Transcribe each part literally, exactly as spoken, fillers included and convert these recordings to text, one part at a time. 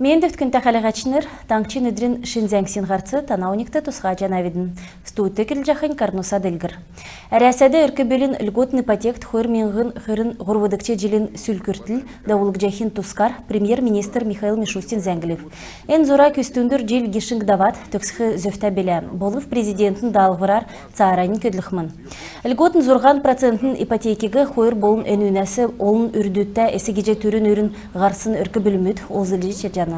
Эндвт, күндтә хәләһәчнр, таңһчин өдрин шин зәңгсин һарц тана оньгт тусхаҗанавидн. Студьд көдлҗәхнь Карнуса Делгр. Әрәсәд өрк-бүлин льготн ипотект хойр миңһн хөрн һурвдгч җилин сүл күртл давулгдҗахин тускар премьер-министр Михаил Мишустин зәңглв. Эн зура күстндүр җил гишң давад төгсх зөвтә билә. Болв президентин даалһврар цааранднь көдлхмн. Льготн зурһан процентн ипотекиг хойр болн энүнәс олн үрдүдтә эс гиҗ түрүн үрн һарсн өрк-бүлмүд олзлҗ чадҗана.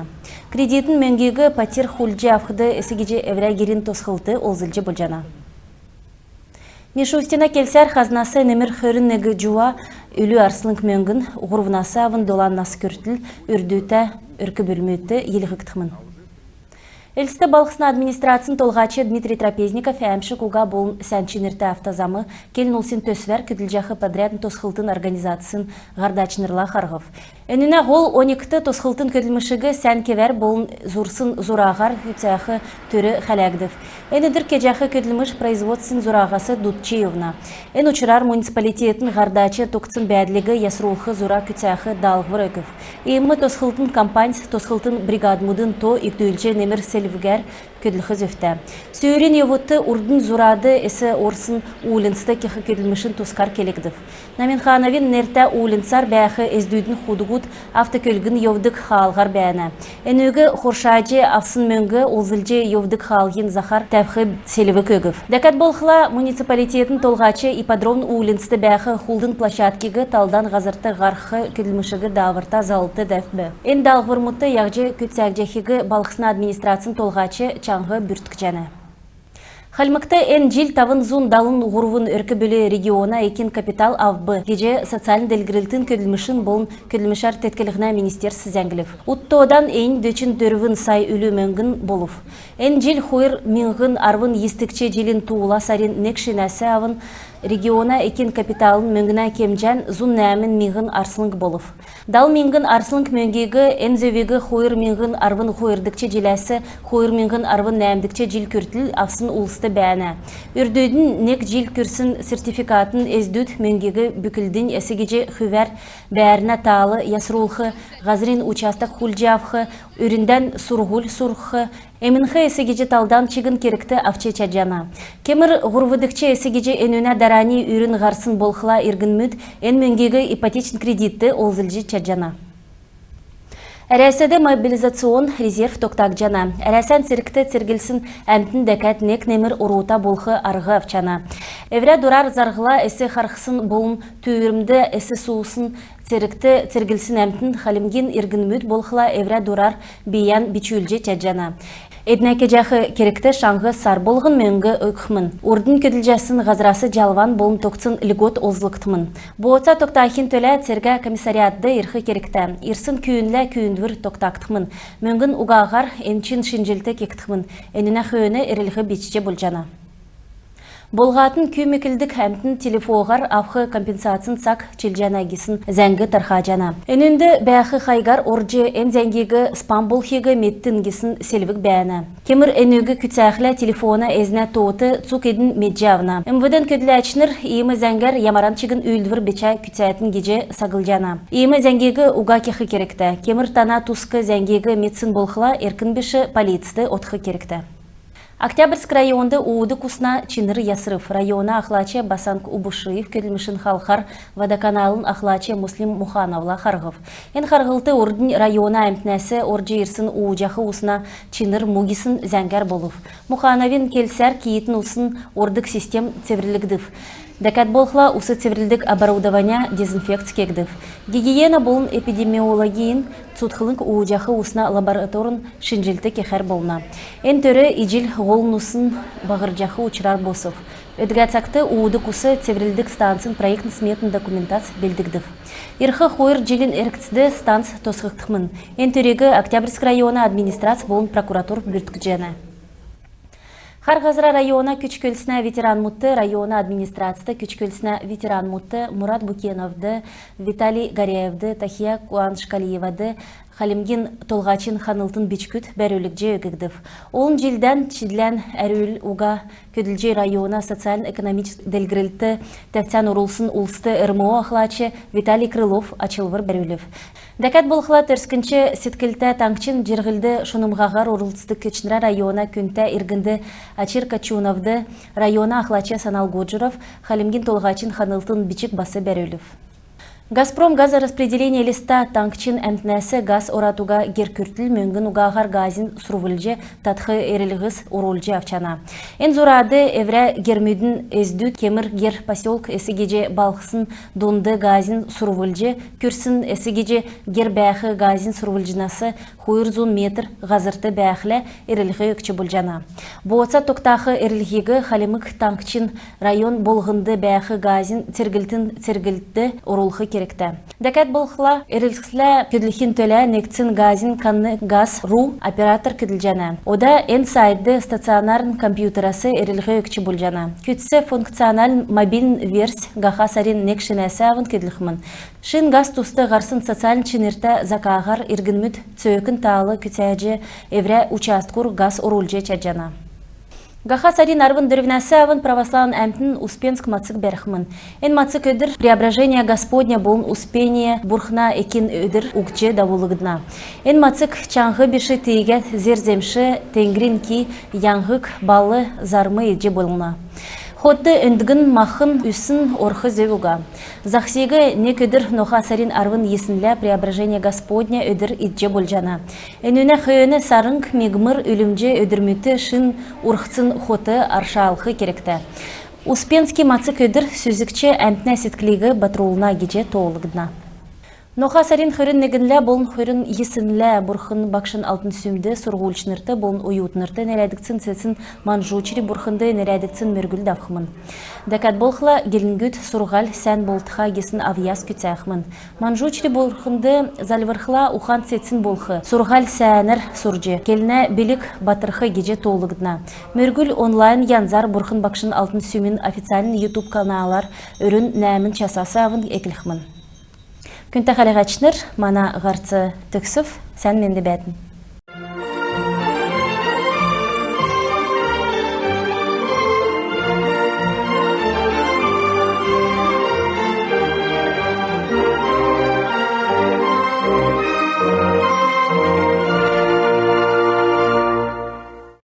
Кредитн мөңгиг патьр хулдҗ авхд эс гиҗ эврә герин тосхлтд олзлҗ болҗана. Мишустина келсәр, хазнас немр хөрн нег җува үлү арслң мөңгн һурвнас авн долан нас күртл үрдүдтә өрк-бүлмүдт йилһгдхмн. Элстд балһсна администрацин толһач Дмитрий Трапезников әәмшг уга болн сән чинртә автозам келн улсин төсвәр көдлҗәх подрядн тосхлтын организацин һардачнрла харһв. Энүнә һол оньгт тосхлтын көдлмшиг сән кевәр болн зурсн зураһар күцәх төр хәләгдв. Эн өдр кеҗәх көдлмш производствин зураһас дутҗ йовна. Эн учрар муниципалитетин һардач тогтсн бәәдлиг ясрулх зура күцәх даалһвр өгв. Иим тосхлтын компаньс тосхлтын бригадмудын то икдүлҗ, немр селвгәр көдлх зөвтә. Сүүрин йовудт урднь зурад эс орсн уульнцд кех көдлмшин тускар келгдв. Наминхановин нертә уульнцар бәәх эздүдин худгуд автокөлгн йовдг хаалһар бәәнә. Энүг хоршаҗ авсн мөңг олзлҗ йовдг хаалһин захар тәвх селвг өгв. Дәкәд болхла муниципалитетин толһач Ипподромн уульнцд бәәх хулдын площадкиг талдан һазрт һарһх көдлмшиг дааврта заллт тәвв. Эн даалһврмудт яһҗ күцәгдҗәхиг балһсна администрацин толһач чаңһ бүрткҗәнә. Хальмгт эн җил тавн зун далн һурвн өрк-бүл региона экин капитал авв гиҗ социальн делгрлтин, көдлмшин болн көдлмшәр теткллһнә министерств зәңглв. Ут тоодан эннь дөчн дөрвн сай үлү мөңгн болв. Эн җил хойр миңһн арвн йисдгч җилин туула сарин нег шинәс авн региона экин капиталын мөңгнә кемҗән зун нәәмн миңһн арслң болв. Далн миңһн арслң мөңгиг эн зөвиг хойр миңһн арвн хойрдгч җиләс хойр миңһн арвн нәәмдгч җил күртл авсн улст бәәнә. Үрдүднь нег җил күрсн сертификатн эздүд мөңгиг бүклднь эс гиҗ хүвәр бәәрнә таал ясрулх, һазрин участок хулдҗ авх, үрндән сурһуль сурһх, эмнх эс гиҗ талдан чигн кергт авч чадҗана. Кемр һурвдгч эс гиҗ энүнә дарани үрн һарсн болхла, иргнмүд эн мөңгиг ипотечн кредитд олзлҗ чадҗана. Әрәсәд мобилизационн резерв тогтагдҗана. Әрәсән цергт церглсн әмтн дәкәд нег немр орута болх арһ авчана. Эврә дурар зарһла эс харһсн болн түүрмд эс суусн цергт церглсн әмтн, хальмгин иргнмүд болхла, эврә дурар бийән бичүлҗ чадҗана. Эднә кеҗәх кергт шаңһ сар болһн мөңг өгхмн. Урднь көдлҗәсн һазрас җалван болн тогтсн льгот олзлгдхмн. Бооца тогтахин төлә цергә комиссариатд ирх кергтә. Ирсн күүнлә күүндвр тогтагдхмн. Мөңгн угаһар эмчин шинҗлт кегдхмн. Энүнә хөөн эрлһ бичҗ болҗана. Болһатн күүг меклдг әмтн телефоһар авх компенсацин цаг чилҗәнә гисн зәңг тархаҗана. Энүнд бәәх хайгар орҗ, эн зәңгиг спам болхиг медтн гисн селвг бәәнә. Кемр энүг күцәхлә, телефона эзнә тоот цуг эдн медҗ авна. МВД-н көдләчнр иим зәңгәр ямаран чигн үүлдвр бичә күцәтн гиҗ саглҗана. Иим зәңгиг уга кех кергтә. Кемр тана туск зәңгиг медсн болхла, эрк биш полицд одх кергтә. Октябрьск районд уудг усна чинр ясрв. Района ахлач Басанг Убушиев көдлмшин халхар водоканалын ахлач Муслим Мухановла харһв. Эн харһлт урднь района әмтнәс орҗ ирсн ууҗах усна чинр му гисн зәңгәр болв. Мухановин келсәр, киитн усн ордг систем цеврлгдв. Дәкәд болхла, ус цеврлдг оборудования дезинфекц кегдв. Гигиена болн эпидемиологин цутхлң ууҗах усна лабораторн шинҗлт кехәр болна. Эн төр Иҗл һолын усн баһрҗах учрар босв. Өдгә цагт уудг ус цеврлдг станцин проектн-сметн документац белдгдв. Ирх хойр җилин эргцд станц тосхгдхмн. Эн төриг Октябрьск района администрац болн прокуратур бүрткҗәнә. Хар Һазра района күч-көлснә ветеранмудт, района администрацд күч-көлснә ветеранмудт Мурат Букеновд, Виталий Горяевд, Тахия Куаншкалиевад Хальмгин Толһачин ханлтын бичгүд бәрүлҗ өггдв. Олн җилдән чидлән әрвлл уга көдлҗ, района социальн-экономическ делгрлтд тәвцән орулсн улст РМО ахлач Виталий Крылов ачлвр бәрүлв. Дәкәд болхла, төрскнч седклтә, таңһчин җирһлд шунмһаһар орлцдг Чечнрә района күндтә иргнд Ачир Качуновд района ахлач Санал Годжуров Хальмгин Толһачин ханлтын бичг бас бәрүлв. «Газпром газораспределение Элиста» таңһчин әмтнәс газ орад уга гер күртл мөңгн угаһар газин сурвлҗ татх эрлһс орулҗ авчана. Эн зурад эврә гермүдин эздүд Кемр гер поселк эс гиҗ балһсна дунд газин сурвлҗ күрсн эс гиҗ гер бәәх газин сурвлҗнас хойр зун метр һазрт бәәхлә эрлһ өгч болҗана. Бооца тогтах эрлһиг Хальмг Таңһчин район болһнд бәәх газин церглтин церглтд орулх кергтә. Дәкәд болхла, эрлһслә көдлхин төлә негдсн газин канн «Газ ру» оператор көдлҗәнә. Ода эн сайтд стационарн компьютерас эрлһ өгч болҗана. Күцц функциональн мобильн версьс һаха сарин нег шинәс авн көдлхмн. Шин газ туст һарсн социальн чинртә закаһар иргнмүд цөөкн таал күцәҗ, эврә участкур газ орулҗ чадҗана. Һаха сарин арвн дөрвнәс авн православн әмтн Успенск мацг бәрхмн. Эн мацг өдр Преображение Господня болн Успение Бурхна экин өдр угтҗ давулгдна. Эн мацг чаңһ биш, тиигәд зер-земш, теңгрин ки, яңһг, бал, зарм идҗ болна. Хотд өндгн махн, үсн орх зөв уга. Заһсиг нег өдр, ноха сарин арвн йиснлә, Преображение Господня өдр идҗ болҗана. Энүнә хөөн сарң, мигмр, үлмҗ өдрмүдт шин урһцин хот аршалх кергтә. Успенски мацг өдр сүзгч әмтнә седклиг батрулна гиҗ тоолгдна. Ноха сарин хөрн негнлә болн хөрн йиснлә Бурхн Багшин Алтн Сүмд сурһульчнрт болн оютнрт нерәдгдсн цецн Манҗучри бурхнд нерәдгдсн мөргүл давхмн. Дәкәд болхла, гелңгүд сурһуль сән болтха гисн авъяс күцәхмн. Манҗучри бурхнд зальврхла, ухан цецн болх, сурһуль сәәнәр сурҗ, келнә билг батрх гиҗ тоолгдна. Мөргүл онлайн янзар Бурхн Багшин Алтн Сүмин официальн YouTube каналар өрүн нәәмн часас авн эклхмн. Күндтә хәләһәчнр, мана һарц төгсв. Сән менд бәәтн.